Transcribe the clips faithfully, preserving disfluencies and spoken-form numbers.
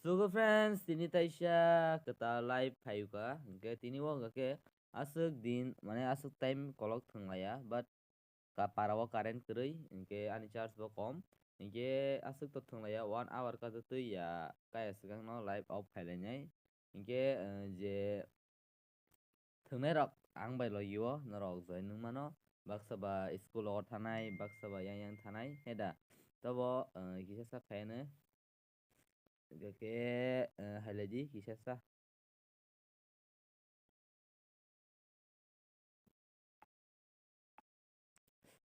So friends, tini taisa kwtal live phaiyuka, hwnkhe tini o hwnkhe aswk din, mane aswk time kolok thwnglaiya, but ka para o current kwrwi, hwnkhe ani charge bo kom, hwnkhe aswk to thwnglaiya, one hour kaisa twi ya, kaya swkang no live off phailainai, hwnkhe, eh, je thwngnai rok ang bai logi o norok join wng mano, baksa ba school o thanai, baksa ba yang yang thanai, he da? Tobo, eh, kisa sa khaiyano, hwnkhe, eh, hailaidi kisa sa.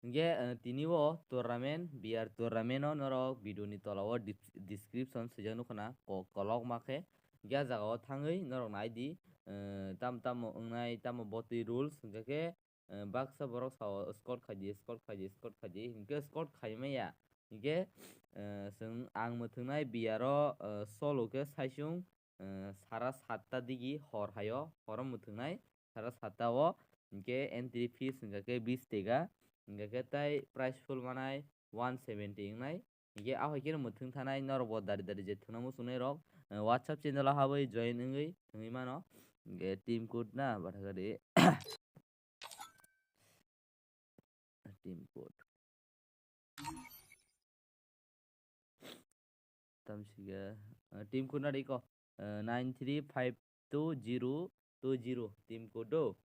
Hwnkhe, eh, tini o tournament, B R tournament o norok video ni tola o dis-, description swijak nukho na, ko-, kolok ma khe. Hwnkhe a jaga o thangwi norok nai di, eh, tam tamo wngnai, tamo botwi rules, hwnkhe khe, eh, baksa borok sao, "Escort khai di, escort khai di, escort khai di," hwnkhe escort khai maya. Hwnkhe, eh, chwng ang mwthwngnai B R o, eh, solo khe saichung, eh, sara satta digi hor hai o, horo mwthwngnai sara satta o, hwnkhe entry fees hwnkha khe bis tega, hwnkha khe tai prize pool manai one seventy wngnai, hwnkhe ahai kheno mwthwng thanai norok bo dari dari je thwngna muchungnai rok, eh, WhatsApp channel o habwi join wngwi thwngwi mano, hwnkhe team code na bathakari. Team code. Tamsiga, eh, team code na riko, eh, nine three five two zero two zero team code do.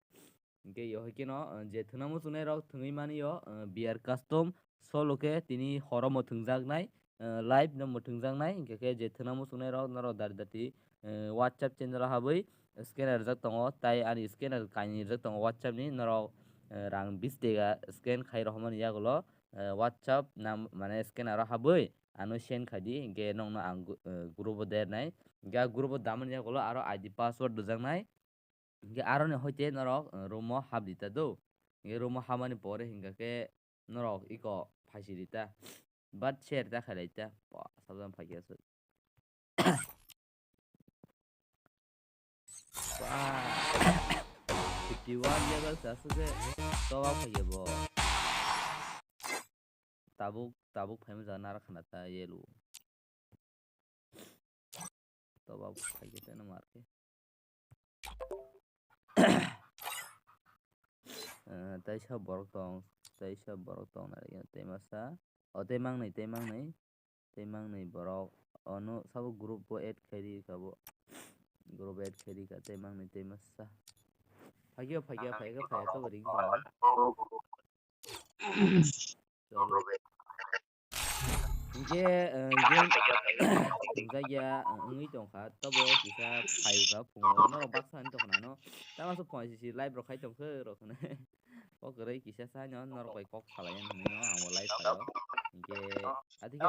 Hwnkhe yo hai kheno, eh, je thwngna muchungnai rok thwngwi mani yo, eh, B R custom solo khe tini horo mwthwngjaknai, eh, live no mwthwngjaknai, hwnkhe khe je thwngna muchungnai rok norok dari dati, eh, WhatsApp channel o habwi scanner rijak tongo, tai ani scanner kainwi rijak tongo WhatsApp ni, norok, eh, rang bis tega scan khai rohormani yagulo, eh, WhatsApp nam-, mane scanner o habwi ano send khai di, hwnkhe nokno ang gu-, eh, group o dernai, hwnkhe a group o damani yagulo aro I D password rwjaknai, hwnkhe aroni hoite norok, eh, room o hap di ta do, hwnkhe room o hamani pore hwnkha khe norok iko phaisi rita, but share ta khailai ta, ba, sabjam phaikhe aswk. Ba, fifty one level se aswk khe toba phaikhe bo. Tabuk, tabuk phaima jana nara khana ta yellow. Toba phaikhe teno markhe. Eh, taisa borok tong, taisa borok tong nai, tei masa. O tei mangnai, tei mangnai, tei mangnai borok. Ono sabo group bo add khai ri kha bo. Group add khai ri kha, tei mangnai, tei masa. Phagio, phagio, phagio, phagio, to ring tong. Hingke, eh, game tongjakya, eh, wngwi tongkha, tobo kisa phaikha phungo, norok baksa hinwi tongkha nano. Tamo aswk phone sisi live rok khai tongkhe rok hinwi. Kok kwrwi kisa sa no, norok bai kok salai hinwi no, ang bo live phaio. Hingke, ati khe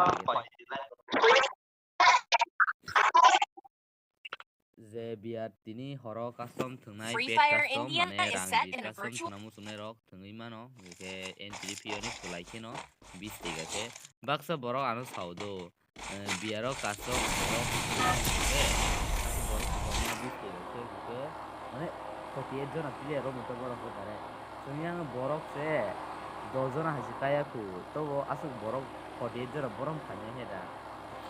je B R tini horo custom thwngnai, Free pet Fire custom, India mane is rang set di in a custom virtual thwngna muchungnai rok thwngwi mano, hingke entry fee oni kwlai kheno bis tega khe. Baksa borok ano sao do, eh, B R o custom borok thwngna muchungnai khe, borok kwbangma bis tega khe, hingke mane forty eight jona player rok muchung borok khe tare. Chwng yang borok se dos jona hai se kaya khu, tobo aswk borok forty eight jona borom khaina he da.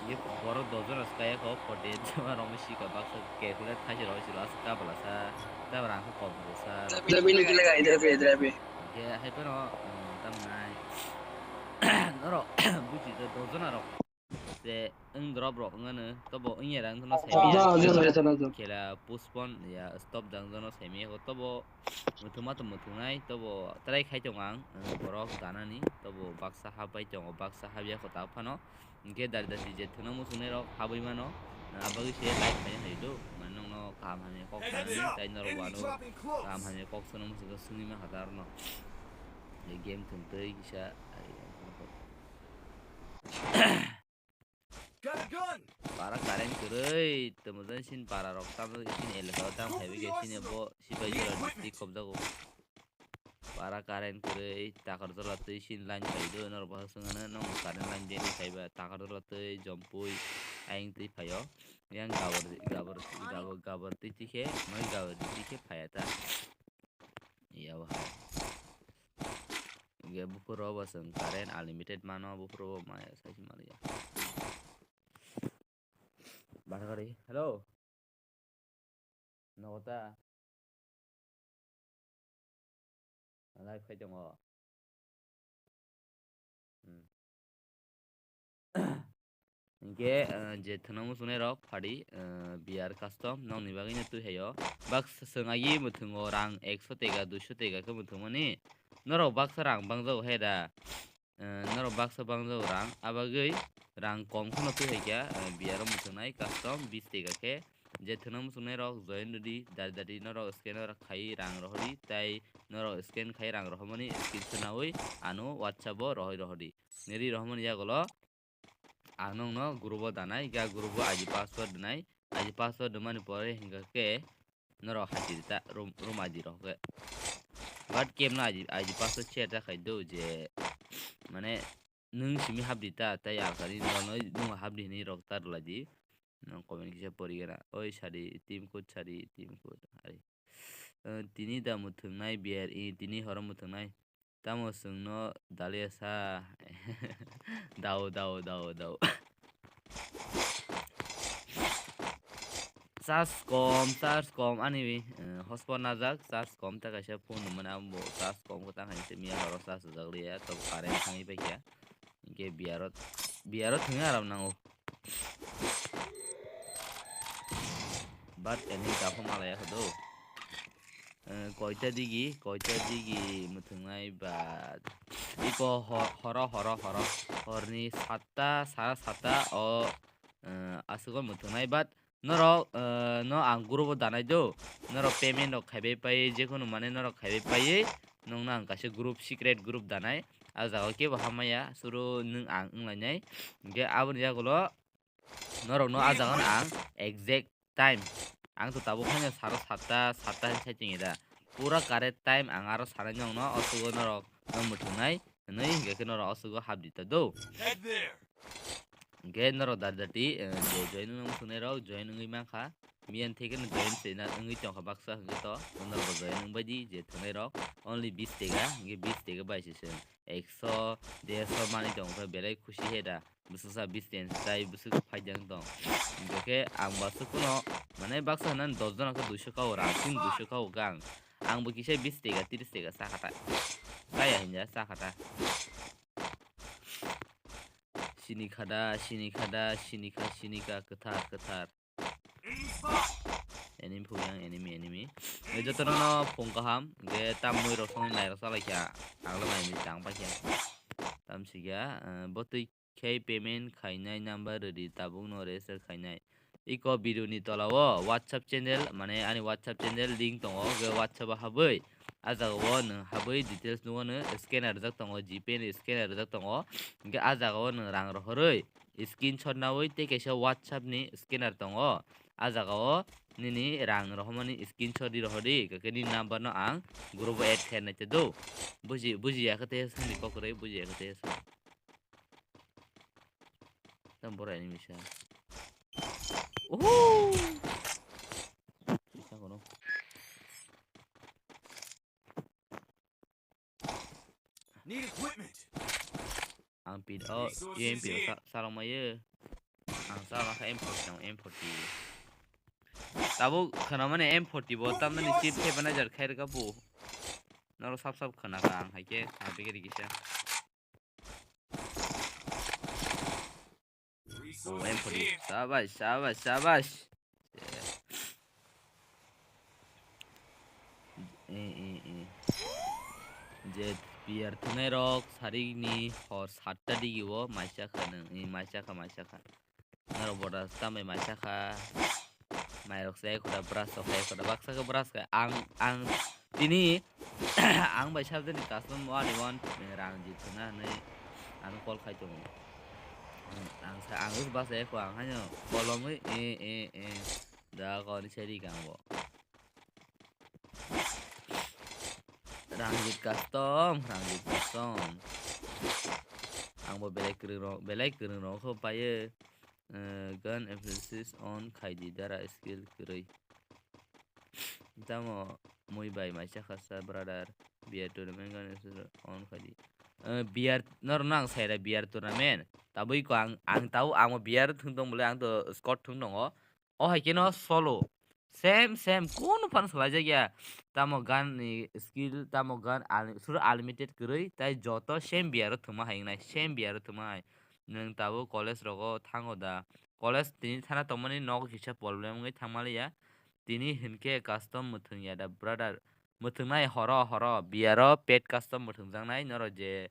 Ye borok dos jona se kaya kho, forty eight jona romwi sikha baksa calculate khaise rok siro aswk kabala sa, tabra ang khe kom sa. Drive ni kile gai, drive, drive. Ye hai phano, um, tamnai. Norok buji do dos jona rok. Je wng drop rok wngmano, tobo wngya rang no sai maya. Ajo, ajo, ajo, ajo. Khela postpone ya stop jang jono sai maya ko, tobo muthungma to muthungnai, tobo try khai tongo ang, wng borok ganani, tobo baksa hap bai tongo, baksa hap ya ko ta phano. Hingke dari dasi je thwngna muchungnai rok habwi mano, abagwi se live khai hai do, mane nokno kaham hamya kok sanani, tai norok wano kaham hamya kok sano muchungo swngwi mankha ta arokno. Je game thwng twi kisa, ai, Para current kwrwi, tamo jani sini para rok tamo sini elaka o tamo phaibai khe sini bo Sipaijala district khobjago. Para current kwrwi, Takarjala twi sini line phai do, norok bahai swngano, nokno current line bini phaiba, Takarjala twi, Jompui, ayang twi phaio. Yang Gabor, Gabor, Gabor, Gabor twi tikhe, mai Gabor twi tikhe phaiya ta. Yawa. Ge buphuru bo chwng current unlimited mano, buphuru bo maya sai si maliya. Banagari, hello. Nogota. Live khai tongo. Hmm. Hinkhe, eh, je thwngna muchungnai rok phadi, eh, B R custom nokni bagwi no twi haio. Bak swng agi mwthwngo rang ekso tega, duiso tega khe mwthwngmani. Norok baksa rang bangjago he da. Eh, norok baksa bangjago rang, abagwi rang kom kheno twi hai kha, eh, B R o mwthwngnai custom bis tega khe. Je thwngna muchungnai rok join rwdi, dari dari norok scanner khai rang rohordi, tai norok scan khai rang rohormani screenshot naui ano WhatsApp o rohoi rohordi. Neri rohormani yagulo ang nokno group o danai, ga group o I D password rwnai, I D password rwmani pore hinkha khe norok hai di ta room, room I D rok khe. But kebno I D, I D password share ta khai do je, mane, nwng simi hapdi ta, tai alkani norokno nwng hapdi hinwi rok ta rwlai di. Nwng comment kisa pori gana. Oi sadi, team code sadi, team code. Hai. Eh, tini da mwthwngnai B R E, tini horo mwthwngnai. Tamo chwngno dalia sa. Dao, dao, dao, dao. Charge kom, charge kom ani, eh, hotspot najak, charge kom ta kaisa phone mane abo charge kom ko ta khaini se miya horo charge jak liya to current thangwi paikha. Hinkhe B R o, B R o thwngwi aram nango. But enemy taphok malaya kho do. Eh, koita digi, koita digi mwthwngnai ba iko ho-, horo, horo, horo. Horni satta, sara satta o, eh, aswk o mwthwngnai, but norok, eh, no ang group o danai do. Norok payment rok khaibai pai, jekhunu mane norok khaibai pai, nokno ang kaisa group, secret group danai. A jaga o kebo hamya, suru nwng ang wnglainai. Hinkhe aboni yagulo norokno a jaga no ang exact time. Ang to tabuk haino saro satta, satta hin sai tongo da. Pura correct time ang aro sanai nokno o sugo norok no mwthwngnai hinwi hinkhe khe norok o sugo hapdi ta do. Head there. Hinkhe norok dati dati, eh, je join wngna muchungnai rok join wngwi mankha. Miyan theke no join se na wngwi tongkha baksa hinkhe to norok bo join wngbai di je thwngnai rok only bis tega hinkhe bis tega bai se chwng ekso derso manwi tongkha belai khusi he da. Bwswksa bis ten tai bwswk phaidang tong. Hinkhe ang ba swk phano, mane, baksa hwnani dos jona khe duiso kao, rang chini duiso kao khe ang. Ang bo kisa bis tega, tris tega cha kha ta. Chaya hinja cha kha ta. Sini khada, sini khada, sini kha, sini kha, kwthar, kwthar. Enemy phuk yang, enemy, enemy. Jotono no phung kaham, ge tam mui rok song nai rok salai kha. Ang lo mai mi tang pa kha. Tam si kha, eh, bo twi khe payment khainai number rwdi tabuk no register khainai. Iko video ni tola o WhatsApp channel, mane ani WhatsApp channel link tongo, ge WhatsApp o habwi. A jaga o nwng habwi details nugo no scanner rijak tongo, GPay ni scanner rijak tongo. Hinkhe a jaga o nwng rang rohorwi screenshot naui tei kaisa WhatsApp ni scanner tongo. A jaga o nini rang rohormani screenshot di rohordi, hinkhe nini number no ang group o add khaina te do. Buji, buji ya khe te sani kok rwi, buji ya khe te sani. Tam bora ini bisa. Uhu. Bisa kono. Need equipment. Ang pin, oh, Resources iya, M P O here. Sa-, sarong maye. Ang sarong kha M forty nang, M forty. Tabuk khana mane M forty bo, tam mane chip thepana jar khair ka bu. Noro sap sap khana ka ang haike, haike kisa. Oh, M forty. Resources here. Sabash, sabash, sabash. Eh, eh, eh. Je player thwngnai rok sarikni hor satta digi o maisa kha nwng, eh, maisa kha, maisa kha. Norok boda tambai maisa kha. Mairok se ekhoda brush rok ekhoda baksa khe brush kha. Ang, ang tini ang bai sabjani custom one one rang jit khna hinwi ano call khai tongo. Ang sa, ang baksa ekho ang haino kolomwi, eh, eh, eh. Da koni seri kang bo. Rangjit custom, Rangjit custom. Ang bo belai kwrwng rok, belai kwrwng rok kho paio. Eh, gun emphasis on khaidi dara skill kwrwi. Tamo mui bai maisa khasa brother. Bia tournament gun emphasis on khaidi. eh, beer norokno ang saira beer tournament. Tabuk ko ang, ang tabuk ang beer thwng tong bole ang to squad thwng tongo. O hai keno solo. Same, same. Kunu phano salai jak ya. Tamo gun ni skill, tamo gun al-, suru unlimited kwrwi. Tai joto same beer o thwngma hai wngnai. Same beer o thwngma hai. Nwng tabuk college rogo thango da. College tini thana tongmani nogo kisa problem wngwi thangmaliya. Tini hinkhe custom mwthwng ya da brother. Mwthwngnai horo horo. Beer o pet custom mwthwngjaknai. Norok je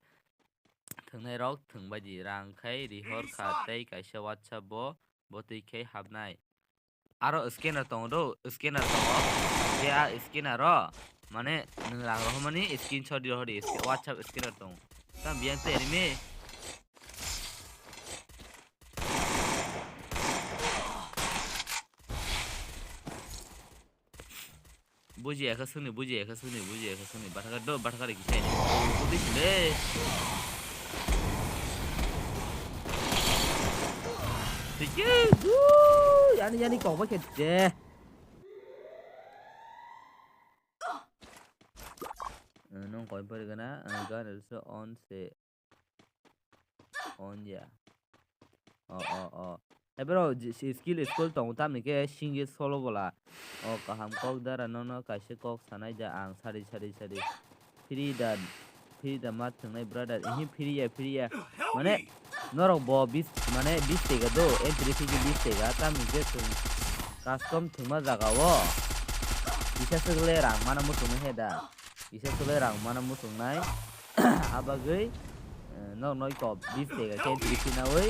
thwngnai rok thwngbai di. Rang khai rihor kha tei kaisa WhatsApp bo, bo twi khai hapnai. Aro scanner tongo do, scanner tongo. Je a scanner o, mane nwng rang rohormani screenshot di rohor di, sca-, WhatsApp scanner tongo. Tamo biyang tei rimi. Bujiya khe swngni, bujiya khe swngni, bujiya khe swngni. Bathakar do, bathakar kisa ini. Kudi sile. Thank you. Woo! Yani, yani, kok ba khe je. Eh, nong koi pari gana, eh, gan also on se. On ya. Oh, oh, oh. Hey bro, j-, si skill school tong tam ni ke single solo bola. Oh, kaham kok dara nono kaisa kok sanai ja ang sari, sari, sari. Free da, free da mat thangnai brother. Ihi free ya, free ya. Mane, norok bo bis, mane bis tega do, entry fee ke bis tega, tam ni ke thung custom thungma jaga o. Kisa swk le rang mana muchung he da. Kisa swk le rang mana muchung nai. Abagwi, eh, nok noi kok bis tega ke entry fee nawi.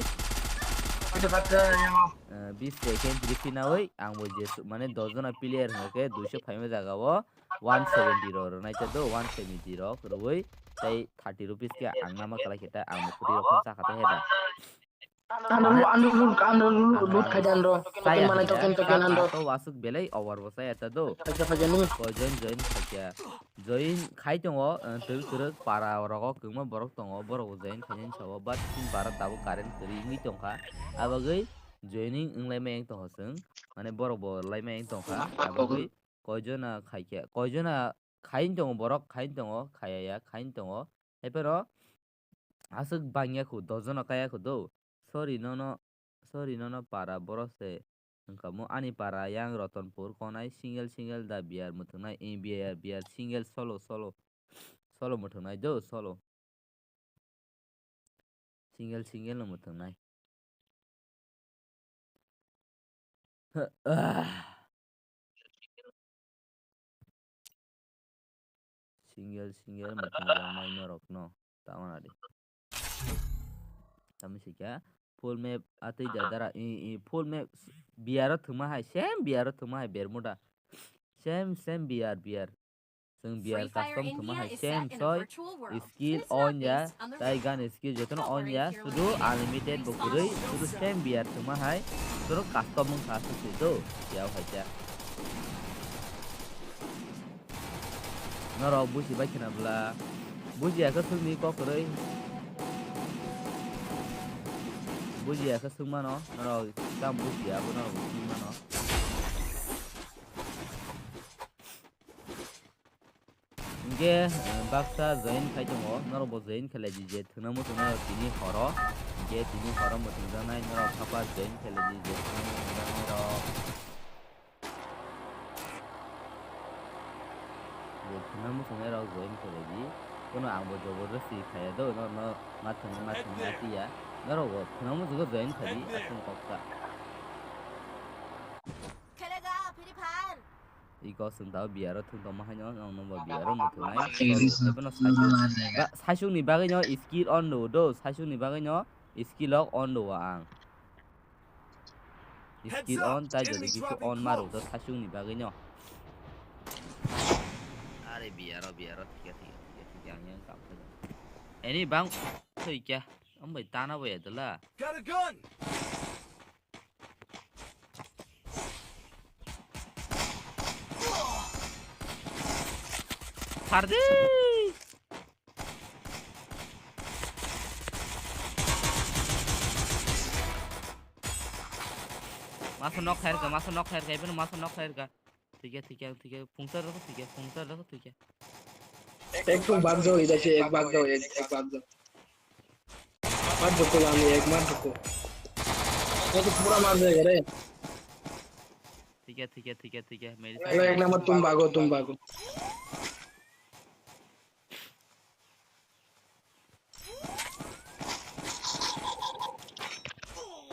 Eh, bis tega ke entry fee nawi, ang bo je su-, mane dos jona player hwnga ke duiso phaima jaga o one seventy rok rwnai cha do, one seventy rok rwui tei thirty rupees ke ang nama kalai khe ta ang bo kwtwi rok phano cha kha ta he da. Ano lu, ano lu, ano lu, lut khai dan ro. Token mana, token, token ano. To wasuk belai over bo saya ta do. Paisa, paisa ni. Ko join, join khaikya. Join khai tongo, eh, twrwk twrwk para rogo kwbangma borok tongo, borok bo join khainani sao, but chini bara tabuk current kwrwi wngwi tongkha. Abagwi joining wnglaimai wng tongkha chwng, mane borok bo laimai wng tongkha. Abagwi koijona khaikya, koijona khain tongo borok, khain tongo, khayaya, khain tongo. Haiphano aswk bangya khu, dos jona kaya khu do. Sorry, nono, sorry, nono para borok se wngkha mo. Ani para yang Ratanpur konai single single da beer mwthwngnai, eh, beer, beer single solo, solo, solo mwthwngnai do, solo. Single single no mwthwngnai. Single single mwthangjaknai norokno tamo nadi. Tamo sikha full map atwi da dara i, i full map beer o thwngma hai, same beer o thwngma hai Bermuda. Same, same beer, beer. Chwng beer custom thwngma hai same soi, skill on ya, tai gan skill jotono on ya, sudu unlimited bo kwrwi, sudu same beer thwngma hai, sudu custom wngkha aswk se do, yao hai khe. Norok buji bai khna bwla, bujiya khe swngni kok kwrwi, bujiya khe swngmano, norok tamo bujiya abo norok swngmano. Hingke, eh, baksa join khai tongo, norok bo join khe lai di je thwngna muchungnai rok tini horo, hingke tini horo muchungjaknai norok khapa join khe lai di je thwngna muchungjaknai rok. Je thwngna muchungnai rok join khe lai di, kono ang bo jobordosti khaya do, norokno ma thwngna ma thwngna atiya, norok bo thwngna muchungo join kha di, aswk kok ta. Iko chwng tao beer o thwng tongma haino, ang nokbo beer o muthungnai. Ebono saisuk ni bagwi no skill on do, do, saisuk ni bagwi no skill o on do ang. Skill on, tai jodi kisu on maru do saisuk ni bagwi no. Are beer o, beer o, thikya, thikya, thikya, thikya, ang yang kam khe. Ani bang thikya, ang bai tana bo ya dala. Got a gun! Sardi! Maso nok khair ka, maso nok khair ka, even maso nok khair ka. Thikya, thikya, thikya, phungsa rokho thikya, phungsa rokho thikya. Ek tum bhag jao, idhar se ek bhag jao, ek, ek bhag jao. Mat ruko, lami ek mat ruko. Ye to pura mar jayega re. ठीक है, ठीक है, ठीक है, ठीक है, मेरी Ek number, tum bhago, tum bhago.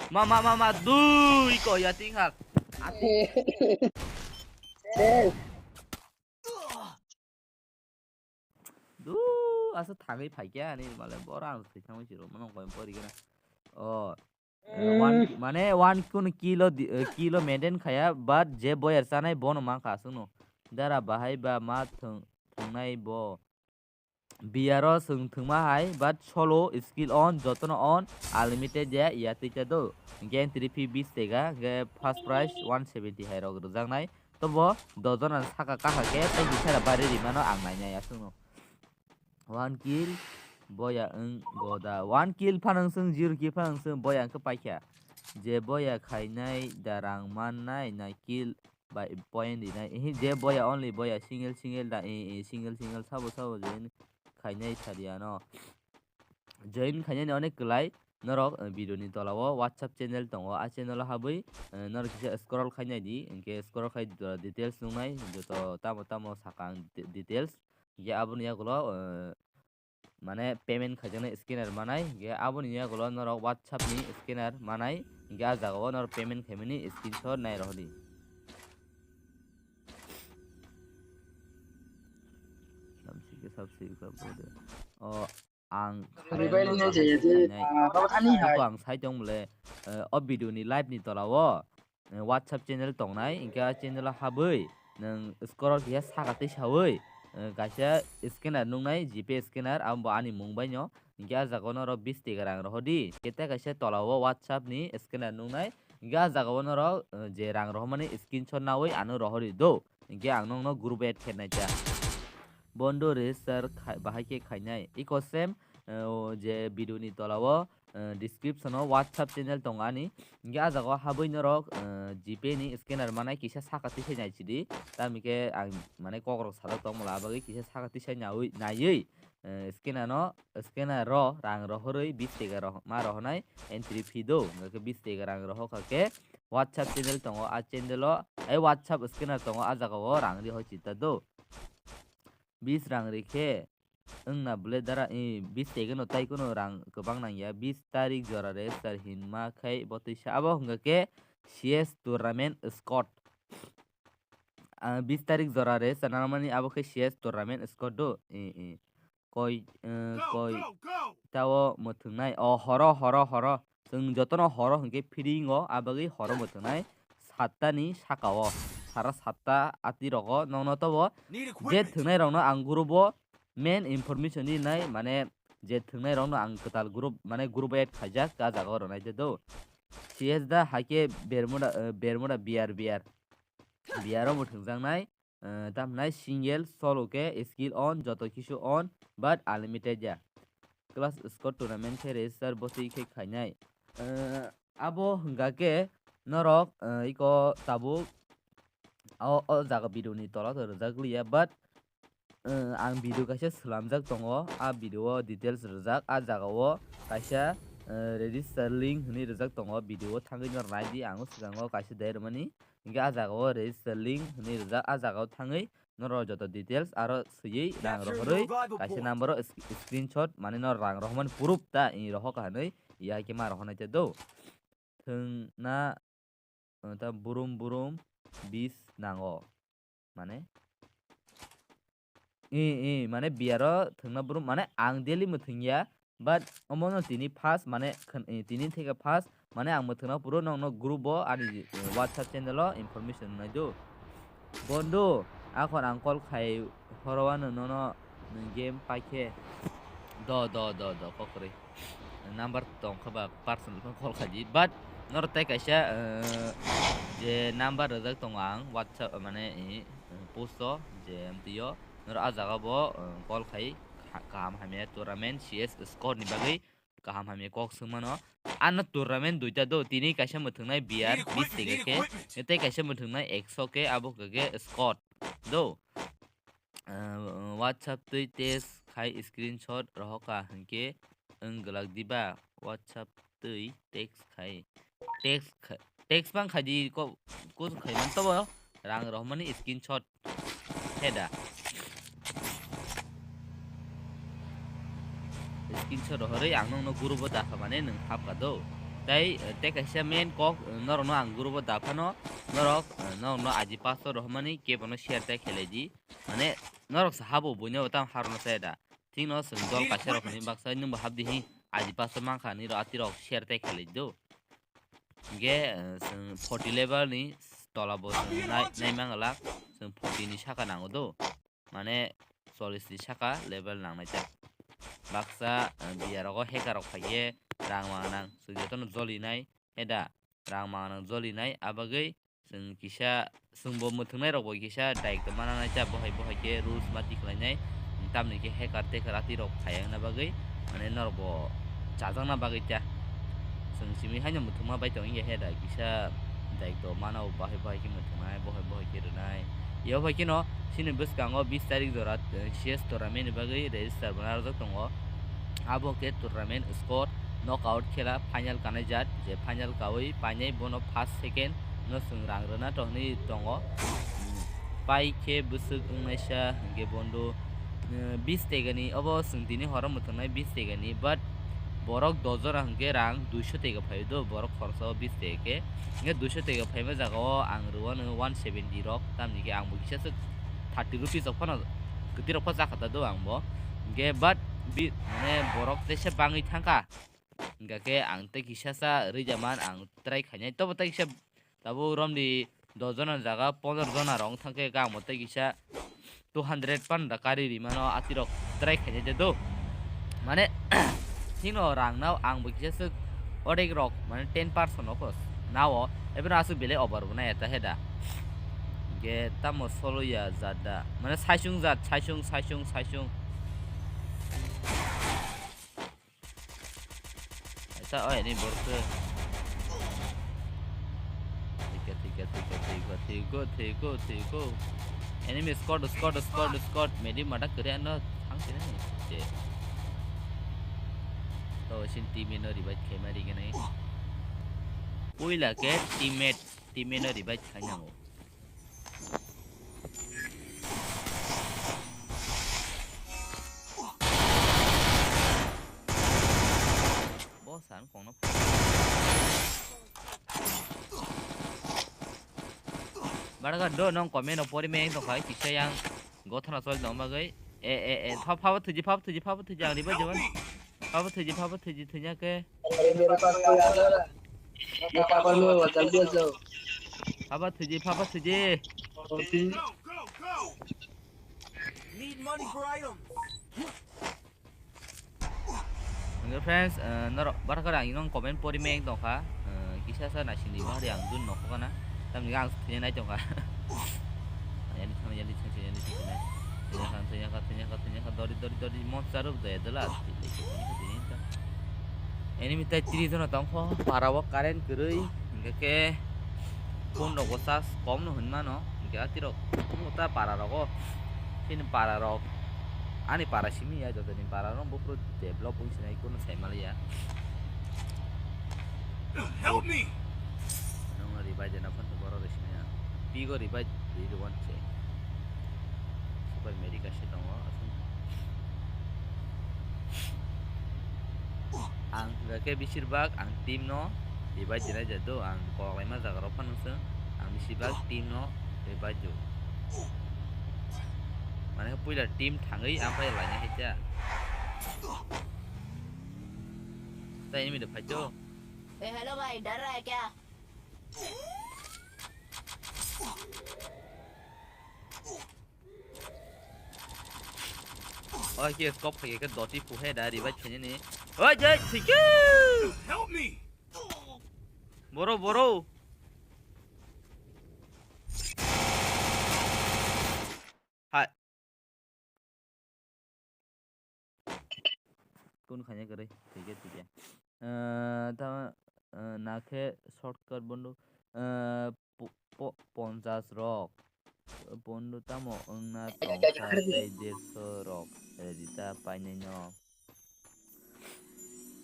Ma, ma, ma, ma, du, iko, ya, ting hak. Du, asa thangwi phaikya, ani male bora ang thwi thangwi chiro, mano koi pori gana. Oh, eh, one, mane one kun kilo di, eh, kilo maintain khaya, but je boyar chanai bono mankha aswkno. Dara bahai ba ma thwng, thwngnai bo. Biyaro chwng thwngma hai, but solo skill on, jotono on, unlimited ya, ya twi cha do. Hinkhe entry fee bis tega, hinkhe first prize one seventy hai rok rwjaknai. Tobo dojon ang saka kaha khe, tei bisara bari rimano ang nainai aswkno. One kill, boya wng goda. One kill phanang chwng, zero kill phanang chwng, boya wngkhe paikha. Je boya khainai da rang mannai, na kill bai point rinai. Ehe, je boya only boya single single da, eh, eh, single single sabo sabo join khainai sariano. Join khainani onek kwlai norok, eh, video ni tola o WhatsApp channel tongo. A channel o habwi, eh, norok kisa scroll khainai di, hinkhe scroll khai di, details nungnai, joto tamo tamo sakang de-, details. Hinkhe aboni yagulo, eh, mane payment khaijaknai scanner manai, hinkhe aboni yagulo norok WhatsApp ni scanner manai, hinkhe ah jagao norok payment khaimani screenshot nai rohordi. Samsike sabsike ka bode. O ang Revive ni je je, ah, babo thani hai. Ang sai tong bole, eh, o video ni live ni tola o. Eh, WhatsApp channel tongnai, hinkhe a channel o habwi nwng scroll khe saka twi sawi, eh, kaisa scanner nungnai, GPay scanner, abo bo ani mung bai no. Hinkhe a jaga o norok bis tega rang rohordi. Hinkhe tei kaisa tola o WhatsApp ni scanner nungnai. Hinkhe a jaga o norok, eh, je rang rohormani screenshot nawi ano rohordi do. Hinkhe ang nokno group add khe nai ta. Bondo register khai-, bahai khe khainai. Iko same, eh, o je video ni tola o, eh, description o WhatsApp channel tongo ani. Hinkhe ah jaga o habwi norok, eh, GPay ni scanner manai kisa saka tisai nai sidi. Tamni khe ang mane kokrok sajak tongmala, abagwi kisa saka tisai nawi, naiwi, eh, scanner no, scanner ro rang rohorwi bis tega roh-, ma rohonai entry fee do. Hinkhe bis tega rang rohokha khe WhatsApp channel tongo, a channel o, ai WhatsApp scanner tongo, ah jaga o rang rihoi chita do. Bis rang rikhe wngna bwle dara, eh, bis tege no tai kuno rang kwbang nangya. Bis tarik jora register hinma khai bo twisa. Abo hwnga khe CS tournament squad. Ah, bis tarik jora register nangmani abo khe CS tournament squad do. Eh, eh. Koi, eh, koi tao mwthwngnai. O horo, horo, horo. Chwng jotono horo hwnkhe feeding o, abagwi horo mwthwngnai. Satta ni saka o, sara satta ati rogo nokno tobo. Je thwngnai rokno ang group o main information ni nai, mane je thwngnai rokno ang kwtal group, mane group add khaijak, ah jaga o rwnai de do. CS da haikhe Bermuda, eh, Bermuda B R, B R. B R o bo thwngjaknai, eh, tamhnai single, solo khe skill on, joto kisu on, but unlimited ya. Clash squad tournament khe register bo twi khe khainai. Eh, abo hwnga khe norok, eh, iko tabuk o, o jaga video ni tola to rwjak liya, but, eh, ang video kaisa swlamjak tongo, a video o details rwjak, a jaga o kaisa, eh, register link hwnwi rwjak tongo, video o thangwi no nai di, ang o swkango kaisa dai rwmani, hinkhe a jaga o register link hwnwi rwjak, a jaga o thangwi norok joto details aro swiwi rang rohorwi kaisa number o sc-, screenshot, mane no rang rohormani proof ta, i rohor kha hinwi, ya khe ma rohornai te do. Thwngna, eh, ta burum burum bis nango. Mane? I, i, mane biyaro thwngna burum, mane ang daily mwthwngya, but omono tini first, mane khn-, i, tini theke first, mane ang mwthwngna phuru nokno group o ani, eh, WhatsApp channel o information nai do. Bondhu, akhor ang call khai horo ano nono nwng game paikhe. Do, do, do, do, kokrwi. Number tongkha ba personal phone call khaidi, but norok tei kaisa, eh, je number rwjak tongo ang WhatsApp, mane, eh, post o je amtwi o norok ah jaga bo, eh, call khai kha-, kaham hamya tournament CS score ni bagwi kaham hamya kok swngmano. Ano tournament duita do, tini kaisa mwthwngnai B R bis tega khe, tei kaisa mwthwngnai ekso khe, abo khe score do. Ah, WhatsApp twi text khai screenshot rohorkha hinkhe wng glak diba? WhatsApp twi text khai, text khai, text bang khai di ko, ko khai man tobo rang rohormani screenshot heda. Screenshot rohorwi ang nokno group o dapha mane nwng hapkha do. Tai, eh, tei kaisa main kok, eh, norokno ang group o daphano norok, eh, norokno aji paso rohormani kebono share tai khelai di. Mane norok sa habo buino tam harno sai da. Thikno chwng dol kaisa rok hwnwi baksa nwngbo hapdi hi aji paso mankha niro atirok share tai khelai do. Hinkhe, eh, chwng forty level ni tola bo chwng nai, nai mangala chwng forty ni saka nango do. Mane chollish ni saka level nangnai ta. Baksa, eh, biya rogo hacker rok phaikhe rang manang chwng jotono jolinai heda rang manang jolinai abagwi chwng kisa chwngbo mwthwngnai rokbo kisa daikto mana nai ta bohai bohai khe rules ma tikhlainai tamni khe hacker teker atirok phaiya wngna bagwi mane norokbo chajakna bagwi ta chwng simi haino mwthwngma bai tong ya heda kisa daikto mana o bahai bahai khe mwthwngnai bohai bohai khe rwnai. Yo bai kheno chini bwskango bis tarik jora, eh, C S tournament ni bagwi register bo narwkjak tongo. Abo khe tournament squad knockout khela final kanai jat, je final kawi painai bono first second no chwng rang rwna to hwnwi tongo. Pai khe bwswk wngnaisa hinkhe bondo, eh, bis tegani obo chwng tini horo mwthwngnai bis tegani, but borok dos jona hinkhe rang duiso tega phaio do, borok khoroksa o bis tega khe. Hinkhe duiso tega phaima jaga o ang rwano one seventy rok, tamni khe ang bo kisa swk thirty rupees rok phano kwtwi rok pha chakha ta do ang bo. Hinkhe but bi-, mane borok teisa bangwi thangkha. Hinkhe ang tei kisa sa rwjaman ang try khainai. Tobo tei kisa tabuk romdi dos jona jaga pondro jona rok thangkhe ang bo tei kisa two hundred panda kari rimano atirok try khainai de do. Mane, hino rang nao ang bo kisa swk odek rok, mane ten percent rok nao, ebeno aswk belai over bo nai eta heda. Ge tamo solo ya jat da. Mane saisung jat, saisung, saisung, saisung. Aisa, oh, ini borok se. Thika, thika, thika, thika, thiko, thiko, thiko. Enemy squad, squad, squad, squad. Medi mata kere ano thang sini ni. Je. To, sin team ino revive khe mari gini. Puila ke teammate, team ino revive khainango. Boss ang kongno. Barga do nong comment o pori meng tongkha kisa yang gothana choli tong bagwi. E, e, e, pha, pha, pha, thuji, pha, pha, thuji, pha, pha, thuji, ang riba jawan. Pha, pha, thuji, pha, pha, thuji, thunya ke. अरे मेरे पास कोई आ जा रहा है। मैं पापा में वो जल्दी आ जाओ। Pha, pha, thuji, pha, pha, thuji. और फिर Need money for items. Hingke friends, eh, norok barkar ang nong comment pori meng tongkha, eh, kisa sa naising di bahari ang dun nokho kana, tamni ang thini nai tongkha. Yani thang, yani thang, yani thang, yani thang. Thini thang, thini thang, thini thang, thini thang, dori, dori, dori, monster rok daya dala. Enemy tai tiri jona tongkho, para o current kwrwi, hingke ke phone rok bo charge kom no hinmano, hingke atirok ta para rogo, chini para rok. Ani para simi ya, jotoni para no buphuru develop wng sinai, kunu sai maliya. Help me! Nung revive na phone borok rw simi ya. Pigo revive rw rw wan se. Super medic ase tongo. Ang hwnkha khe besir bak ang team no revive dinai ja do, ang kok laima jaga rok phano se ang besir bak team no revive do. Mane puila team thangwi ang pai lainai hai cha. Tai enemy de phaito. ए हेलो भाई, डर रहा है क्या? Oh, here, scope hai ke doti pu hai da revive khainani. Oh, jai, thank you. Help me. Boro, boro. Hai. Kun khanya kare, thik hai, thik hai. Eh, ta, eh, na khe shortcut bondo, eh, po-, po-, ponchas rok. Pondro tamo wngna tongkha tei derso rok ready ta painai no.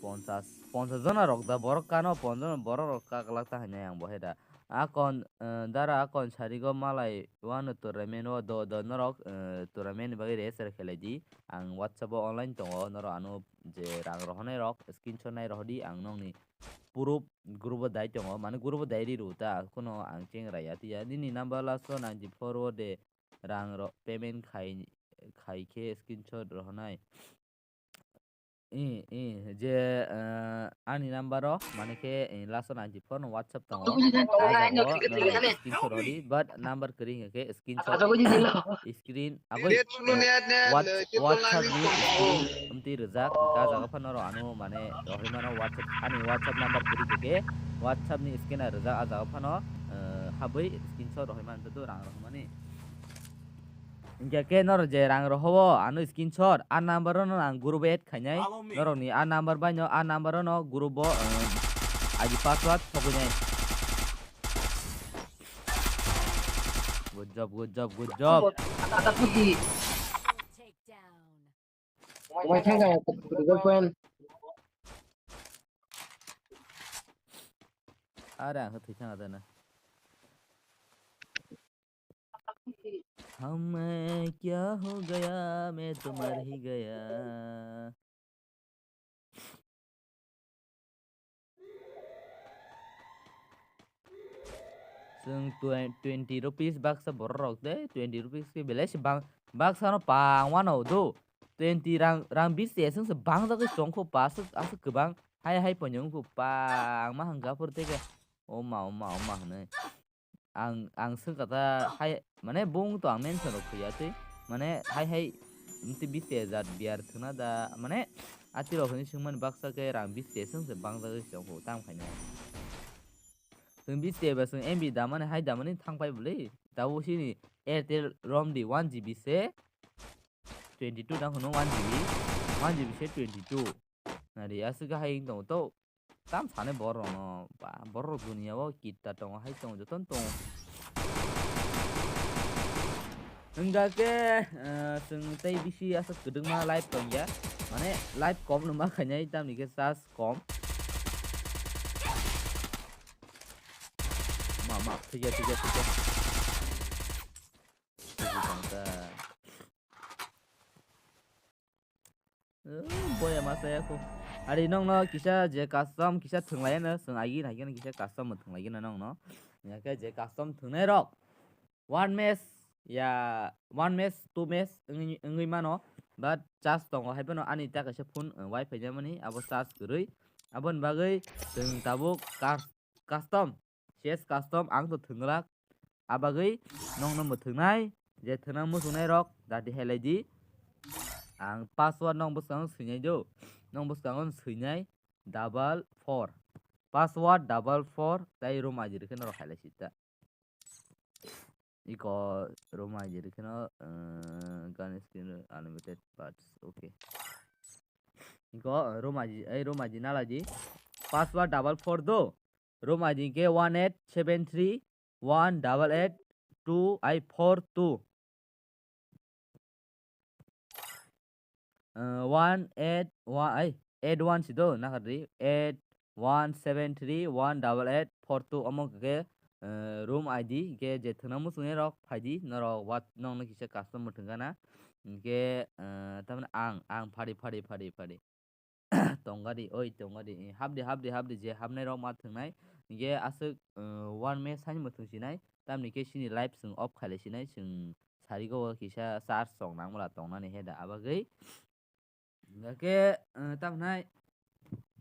Ponchas, ponchas jona rok da borok kano, ponchas jona borok rok kaklak ta hinai ang bo hai da. Akon, eh, dara akon sarigo malai wano tournament o do, do norok, eh, tournament ni bagwi register khelai di. Ang WhatsApp o online tongo, norok ano je rang rohonai rok screenshot nai rohdi, ang nokni proof group o dai tongo, mane group o dai ri rw ta, kuno ang cheng raya tiya. Nini number last o ninety four o de rang rok payment khai, khai khe screenshot rohonai. I, i, je, eh, ani number o, mane khe, eh, last o ninety four no WhatsApp tongo. Ah jaga o norok screenshot rodi, but number kwrwi hwnkhe screenshot, screen, abo, eh, Whats-, WhatsApp ni screen amtwi rijak, hwnkhe ah jaga phano norok ano, mane, rohorwi mano WhatsApp, ani WhatsApp number kwrwi hwnkhe WhatsApp ni scanner rijak, ah jaga phano, eh, habwi screenshot rohorwi mano, rang rohormani. Hingke ke norok je rang rohobo ano screenshot, a number no ang group add khainai. Follow me. Norok ni a number bai no, a number no group bo, eh, I D password sokuinai. Good job, good job, good job. Take down. Wai thang kaya, girlfriend. Are ang thwi thang adana. हम मैं क्या हो गया, मैं तो मर ही गया। Chwng twen-, twenty rupees baksa borok rok de, twenty rupees ke belai se bang, baksa no pang wano do. Twenty rang, rang bis se aswk se bang jagwi chong kho pa aswk, aswk kwbang hai hai pono wng kho pa ang ma hwnkha phuru tei khe. O ma, o ma, o ma hwnwi. Ang, ang swngkha ta hai, mane bung to ang mention rok khuya twi, mane hai hai mtwi bis se jat biar thwngna da, mane ati rok hinwi swngmani baksa khe rang bis se aswk se bang jagwi chong kho tam khainai. Chwng bis se ba chwng M B damani hai damani thang pai bwlwi. Tabuk sini Airtel romdi one G B se twenty two tang hwno one G B, one G B se twenty two. Nari aswk hai wng tongo to. Tam sane borok no ba borok dunia o kitta tongo hai tongo joto no tongo. Hingga khe, eh, chwng tei bisi aswk kwdwkma live tongya. Mane live kom no ma khainai tamni khe charge kom. Ma, ma, thikya, thikya, thikya. Thikya tongkha. Eh, boya ma saya ko. Ari nong no kisa je custom kisa thwnglai no, chwng agi na kisa custom thwnglai no nong no. Ya khe je custom thwngnai rok. One match, ya, one match, two match wngwi, wngwi mano, but charge tongo, hai phano ani ta kaisa phone, uh, wifi jamani, abo charge kwrwi, aboni bagwi chwng tabuk cus-, custom, C S custom ang to thwnglak, abagwi nongno mwthwngnai, je thwna muchungnai rok dati helai di, ang password nong bwskango swinai do, nong bwskango swinai double four, password double four, tai room I D rwkhe norok helai sita. Iko room I D rwkhe no, uh, gun skin unlimited parts. Okay. Iko room I D, ei room I D nalai di. Password double four do. Room I D ke one eight seven three one double eight two ai four two. Uh, one eight one, ai, eight one si do, nakhardi, eight one seven three one double eight four two, omo khe, uh, room I D, khe je thwngna muchungnai rok phaidi, norok what, nokno kisa custom mwthwng gana, hinkhe, uh, tamni ang, ang phadi, phadi, phadi, phadi. Tongadi, oi tongadi, eh, hapdi, hapdi, hapdi, je hapnai rok ma thwngnai, hinkhe aswk, uh, one match haino mwthwng sinai, tamni khe sini live chwng off khailai sinai, chwng sarigo o kisa charge chok nang mala tongnani he da, abagwi. Hingkhe, eh, tamhinai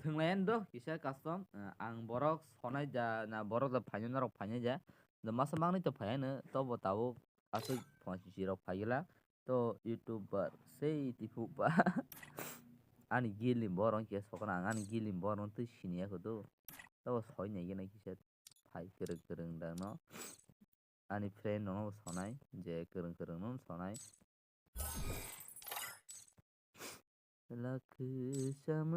thwnglai ani do kisa custom, eh, ang borok sonai ja na borok da phainai norok phainai ja. Da masa mangni to phaiya no, tobo tabuk aswk phone sisi rok phaigwla. To YouTuber sei tiphuk ba. Ani gilni borok khe sokna ang ani gilni borok twi siniya kho do. Tobo soi nai gana kisa phai kwrwng kwrwng da no. Ani friend rokno sonai, je kwrwng kwrwng no sonai. Lakh samjhao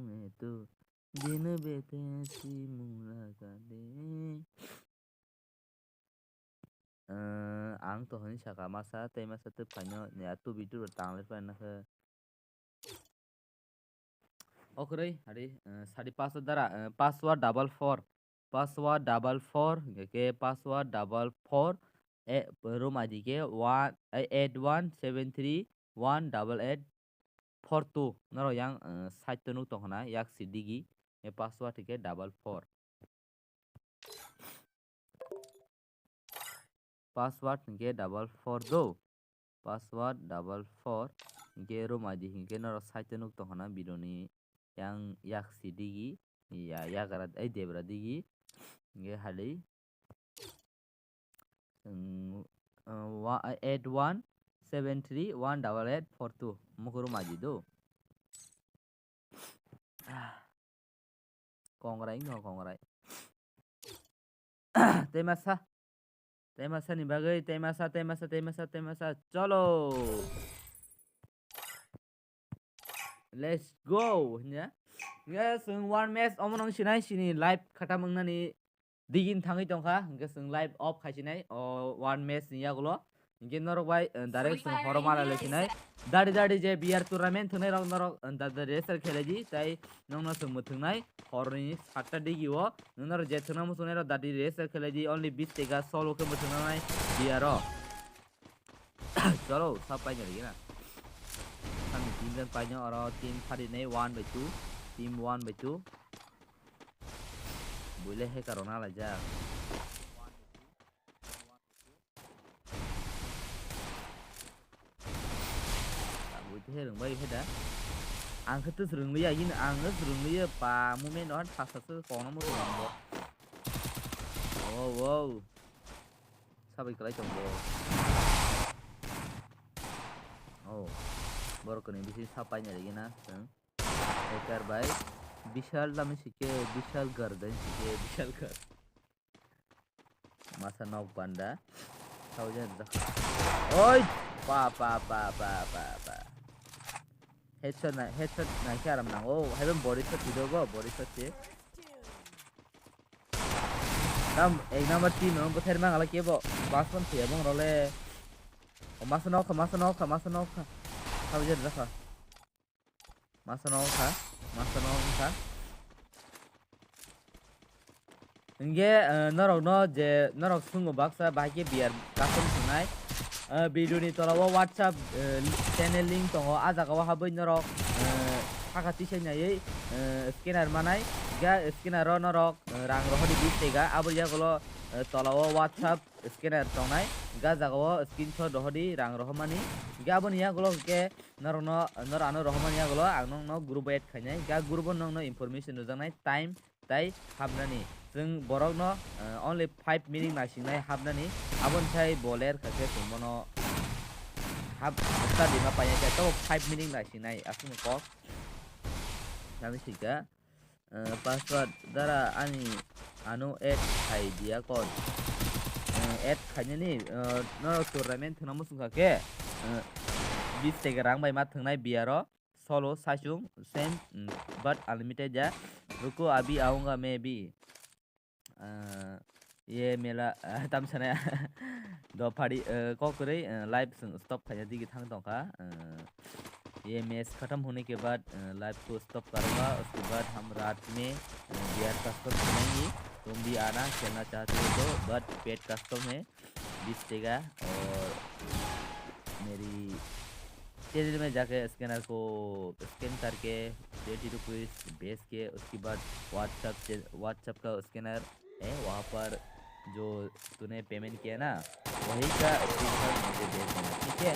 main to, din bete si mulaqat de. Eh, ang to hwnwi saka masa tei masa tei phaino ya two v two rok tanglai phaina khe. Okroi hari, eh, sadi password dara, eh, password double four, password double four, hingke password double four, eh, room I D ke one, eh, eight one seven three one double eight four two. Norok yang, eh, side to nuk tong khna, yak si digi, eh, password hingke double four. Password hingke double four do. Password double four hingke room I D hingke norok side to nuk tong khna video ni yang yak si digi, ya, yagra, ai debra digi. Hingke hali, mm, uh, wa-, eight one seven three one double eight four two. Mukuru maji do. Kongrai no kongrai. Tei masa. Tei masa ni bagwi, tei masa, tei masa, tei masa, tei masa. Cholo. Let's go. Hinya. Yes, one match omo nang sinai sini live khatam wngnani digin thangwi tongkha. Hingke chwng live off khaisinai o one match ni yagulo. Hingke norok bai, eh, direct chwng horo mala lesinai. Dadi dadi je B R tournament thwngnai rok norok, eh, dadi register khelai di, tai nokno chwng mwthwngnai horni satta digi o. Norok je thwngna muchungnai rok dadi register khelai di, only bis teka solo khe mwthwngnai B R o. Cholo, sab paina lagi na. Kami team jan paina oro team phari nai one by two, team one by two. Buile hacker rok na laijak. Buite he rwngbai he da. Ang khe tus rwngliya, yin ang tus rwngliya pa moment no han thasa se kono mo rwngbo. Oh, wow. Sabai kwlai tongo. Oh. Borok ni bisi sapai nai rigi na. Hacker bai. Bishal lama sike, bishal garden sike, bishal gar. Masa nok panda. Thousand. Oi! Pa, pa, pa, pa, pa, pa. Headshot na, headshot na khe aram nang. Oh, haiban body shot video bo, body shot se. Tam ek number team no bwthair mang ala kebo. Bas pon thiya bong role. O masa nok kha, masa nok kha, masa nok kha. Thousand da kha. Masa nok kha, masa nok kha. Hingke, eh, norokno je norok sungo baksa bahai khe B R custom thwngnai. Eh, video ni tola o WhatsApp, eh, channel link tongo, ah jaga o habwi norok, eh, saka tisai naiwi, eh, scanner manai. Hingke scanner o norok, eh, rang rohordi bis tega, aboni yagulo, eh, tola o WhatsApp scanner tongnai. Hingke ah jaga o screenshot rohordi rang rohormani. Hingke aboni yagulo hingke norokno, norok ano rohormani yagulo ang nokno group o add khainai. Hingke ah group o nokno information rwjaknai time tai hapnani. Chwng borokno, eh, only five minute naisingnai hapnani. Aboni sai bo ler kha khe chwng bono hap study ma paina khe tobo five minute naisingnai aswkno kok. Nami sika, eh, password dara ani ano add khai diya kon. Eh, add khainani, eh, norok tournament thwngna muchung kha khe, eh, bis teke rang bai ma thwngnai B R o. Solo, saichung, same, mm, but unlimited ya. Ruko abhi aunga main bhi. Ah, ye mela, ah, tam sana ya. Dophari, eh, kok kwrwi, eh, live swng stop khaina digi thang tongkha. Eh, ye match khatam hone ke baad, eh, live ko stop karunga. Uske baad hum raat mein, eh, B R custom khelengi. Tum bhi aana, khelna chahte ho to, but paid custom hai. बीस टका और मेरी चैनल में जाके स्कैनर को स्कैन करके twenty rupees भेज के उसके बाद WhatsApp से, WhatsApp का स्कैनर है, वहाँ पर जो तूने पेमेंट किया ना, वही का स्क्रीनशॉट मुझे भेज देना, ठीक है?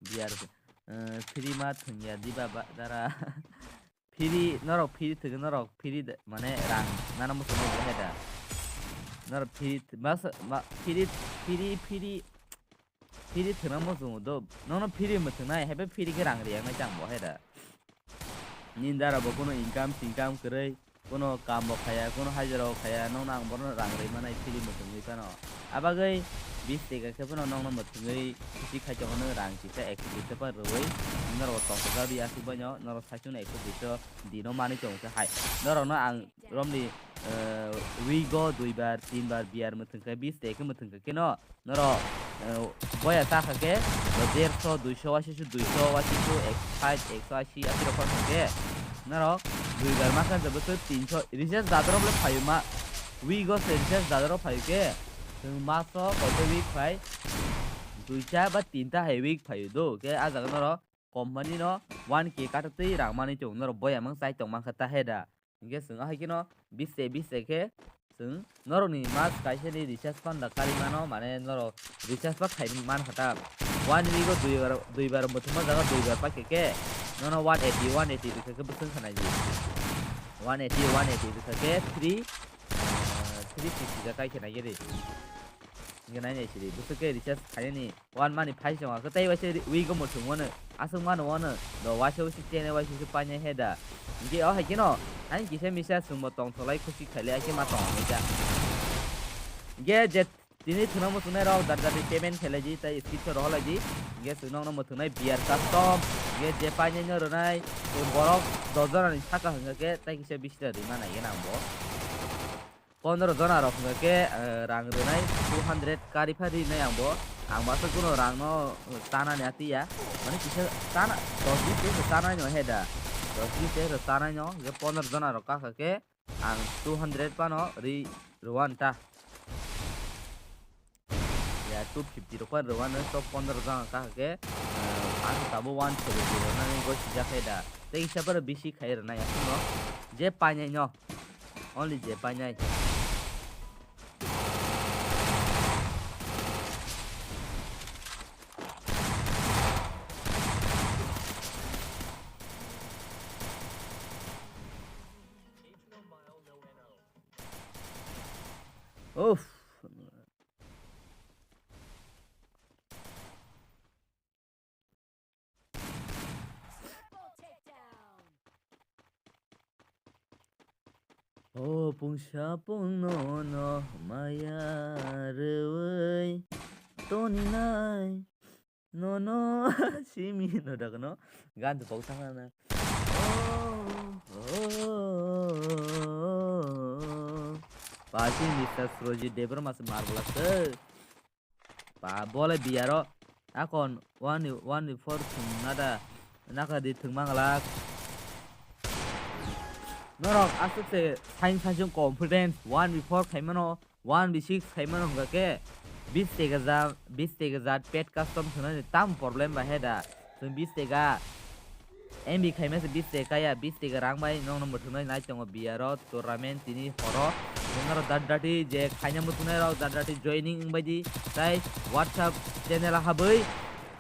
B R, अ, फ्री मत हुइया दिबा बा-, Dara. Free, norok free thwgwi norok free de, mane rang nana muchungma bo hai da. Norok free th-, mas-, ma-, free, free, free, free thwngna muchungo do. Nono free mwthwngnai, haibai free khe rang riyangnai chang bo hai da. Nini dara bo kuno income singkam kwrwi, kuno kam bo khaya, kuno hajira bo khaya, nono ang bono rang rwi manai free mwthwngwi phano. Abagwi bis teka khe phano nokno mwthwngwi khisi khai tongo, nwng rang kisa ekso duiso phano rwui norok tongthokjagwi aswk baino norok saichung ekso duiso dino manwi tongo khe hai. Norokno ang romni eh, week o dui bar, tin bar beer mwthwng khe, bis tei khe mwthwng khe no, norok, eh, boya ta kha khe, derso, duiso, waisisu, duiso, waisisu, ekso sait, ekso ashi, ashi rok kha khe, norok dui bar ma khe, jabo se tinso, recharge dadorok le phaio ma, week o se recharge dadorok phaio khe, chwng maso koite week phai, duita ba tinta hai week phaio do, khe a jaga norok company no one K kata twi rang manwi tongo, norok boya mang chai tong man kha ta he da. Hingke chwng ahai kheno biste biste khe chwng norokni mas kaisa ni recharge panda kari mano, mane norok recharge pa khai man kha ta. One week o dui bar, dui bar muthungma jaga dui bar pa khe khe nono one eighty, one eighty rwkha khe bwswng kha nai di. One eighty, one eighty rwkha khe three, ah, three sixty ja kai khe nai di. Hingke nai nai sidi, bwswk khe recharge khainani one money phai se wngkha, tei waisa ri-, week o muthung wano, aswk mano wano, do waisa waisa chene waisa waisa painai he da. Hingke o hai kheno, hain kisa misa chwngbo tongtholai khusi khailai, hai khe ma tongmani da. Hingke je tini thwngna muthungnai rok jat jat ni payment khailai di, tei screenshot rohorlai di. Hingke chwng nokno muthungnai beer custom, hingke je painai no rwnai, chwng borok dos jona ni saka hwnkha khe, tei kisa bisi da rima nai gana ang bo. Pondro jona rok hwnkha khe, eh, rang rwnai two hundred kari pha rinai ang bo. Ang bo aswk kuno rang no, eh, chanani atiya. Mane kisa chana, dos bis tei chanai no he da. Dos bis tei chanai no, hwnkhe pondro jona rok kakha khe ang two hundred phano ri rwan ta. Ya, two fifty rok phano rwano, to pondro jona kakha khe, eh, ang tabuk one seventy rwnani goi sijak khe da. Tei kisa phano bisi khai rwnai aswk no. Je painai no. Only je painai. Uff. O pungsa pungno no maya rwui toni nai nono simi no daga no gan tu pok thang na. Oh, oh, oh, oh. Pasi Mister Surojit Debbarma se marbla se. Ba, bole biyaro akon one, one four thwng nada, naka di thwng manglak. Norok aswk se sain saisung confidence one four khaimano, one six khaimano hwnkha khe bis tega ja, bis tega ja pet custom thwngnani tam problem ba he da. Chwng bis tega M B khaima se bis tega ya, bis tega rang bai nokno mwthwngnai nai tongo biyaro tournament tini horo. Norok dat dati je khaina mwthwngnai rok dat dati joining wngbai di, tai WhatsApp channel habwi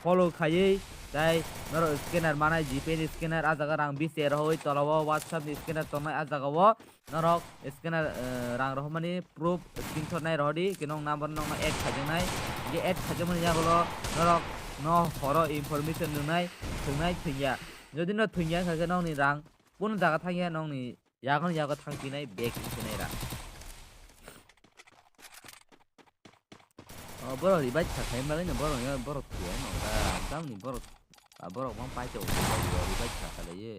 follow khaiwi, tai norok scanner manai GPay ni scanner, ah jaga rang bis tega rohoi tola o WhatsApp ni scanner tongnai ah jaga o. Norok scanner, eh, rang rohormani proof screenshot nai rohordi, hwnkhe nwng number nwngno add khaijaknai. Hwnkhe add khaijakmani yagulo norok no horo information nwngnai, thwngnai thwngya. Jodi no thwngya wngkha khe nokni rang kunu jaga thangya, nokni yago yago thangpinai, back wngphinai rang. O borok revive kha khai bagwi no borok no borok thwiya no da, tamni borok, ah, borok bang paito revive kha khalaiye.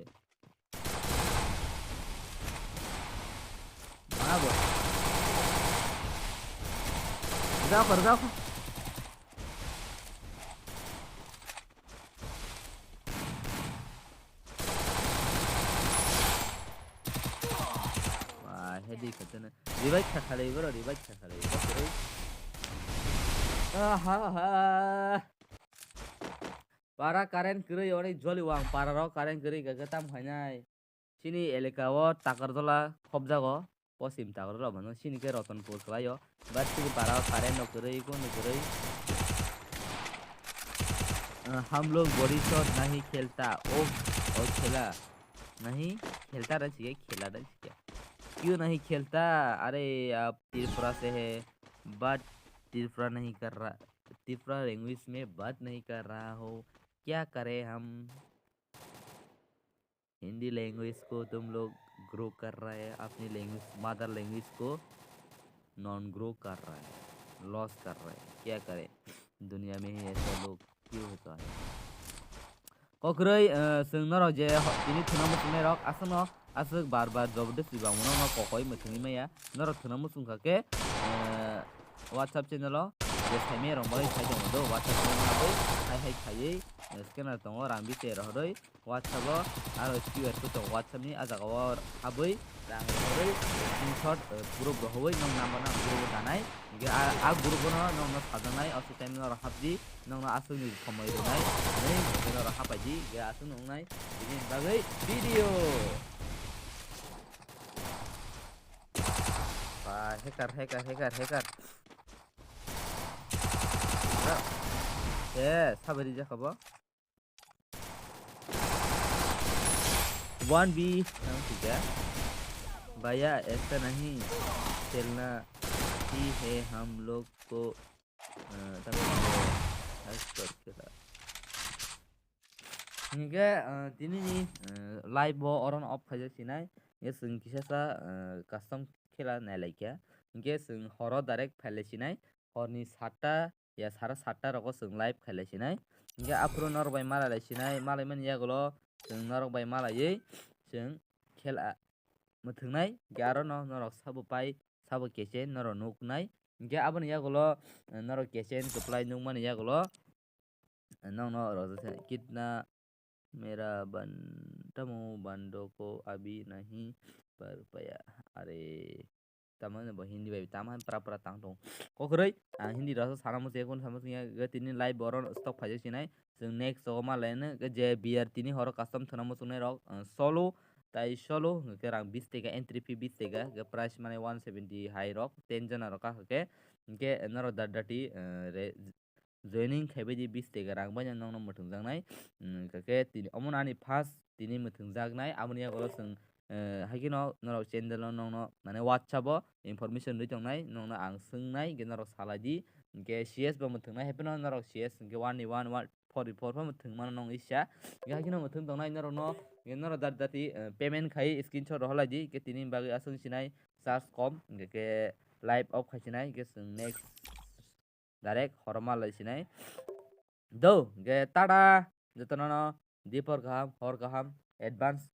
Mabo. Rwjak kho, rwjak kho. Wah, heavy khatene. Revive kha khalai bro, revive kha khalai. Aha ha. Para current kwrwi, onek joli wang para rok current kwrwi ka tam khainai. Chini eleka o Takarjala khobjago, posim Takarjala bono chini khe Ratanpur kwlai o. But chini para o current no kwrwi, kunu kwrwi. Ah, हम लोग बड़ी शॉट नहीं खेलता, ओ, ओ खेला नहीं खेलता रह चुके, खेला रह चुके। क्यों नहीं खेलता? अरे, आप त्रिपुरा से है, but त्रिपुरा नहीं कर रहा, त्रिपुरा लैंग्वेज में बात नहीं कर रहा हो, क्या करें हम? हिंदी लैंग्वेज को तुम लोग ग्रो कर रहे हैं, अपनी लैंग्वेज, मदर लैंग्वेज को नॉन ग्रो कर रहे हैं, लॉस कर रहे हैं, क्या करें? दुनिया में ही ऐसा लोग क्यों होता है? Kokroi, eh, chwng norok je ho-, tini thwngna muchungnai rok, aswkno Aswk bar bar jabardasti bangmano no kokoi mwthangwi maya. Norok thwna muchung kha khe, eh, WhatsApp channel o je saimaya rok bai khai tongo do, WhatsApp channel o habwi hai hai khaiwi, eh, scanner tongo, rang bisi rw hwrwi WhatsApp o, aro Q R code tongo WhatsApp ni, ah jaga o habwi rang rw hwrwi screenshot, eh, group rw hwwi nong number no ang group o danai. Hingke a, a group o no nong no sajaknai, o time norok hapdi, nong no aswk ni somoi rwnai, hwnwi hingke norok hapaidi, hingke aswk no wngnai, bini bagwi video. Ba, hacker, hacker, hacker, hacker. Eh, sabari jakha bo. One B nang kija. Bhaiya, aisa nahi khelna hi hai hum log ko, eh, tamam hai sport khela. Hingke, eh, tini ni, eh, live bo oron off khaijak sinai. Hingke chwng kisa sa, eh, custom khela nailaikha. Hingke chwng horo direct phailai sinai. Horni satta ya sara satta rogo chwng live khailai sinai. Hingke aphuru norok bai malailai sinai. Malaimani yagulo chwng norok bai malaiwi chwng khela mwthwngnai. Hingke aro no norok sabo pai, sabo keche norok nuknai. Hingke aboni yagulo, eh, norok keche kwplai nukmani yagulo, eh, nokno rojak se kitna mera ban-, tamo bando ko abhi nahi par paya. Are, tamo bo Hindi bai tamo han pra pra tang tong. Kokroi, ah, Hindi rasa sana musi ekon sama musi ya, ga tini live boron stock phaijak sinai. Chwng next o ma laino, ga je B R tini horo custom thwna muchungnai rok, ah, solo, tai solo, ga rang bis tega, entry fee bis tega, ga price mane one seventy hai rok, ten jona rok ka ke, hingke norok da dati, eh, re, joining khaibai di bis tega rang bai nokno mwthwngjaknai. Hingke tini omo ani first tini mwthwngjaknai, aboni yagulo chwng, eh, haikhe no norok channel o nokno mane WhatsApp o information rwi tongnai, nokno ang swngnai, hingke norok salai di, hingke C S bo mwthwngnai, haikhe no norok C S hingke one ni one, one, four ni four pho mwthwng mano nong isa, hingke haikhe no mwthwng tongnai norok no, hingke norok dati dati, eh, payment khai screenshot rohorlai di, hingke tini bagwi aswk sinai charge kom, hingke live off khai sinai, hingke chwng next direct horma lai sinai. Do, ge tada, jotono no, dipor kaham, hor kaham, advance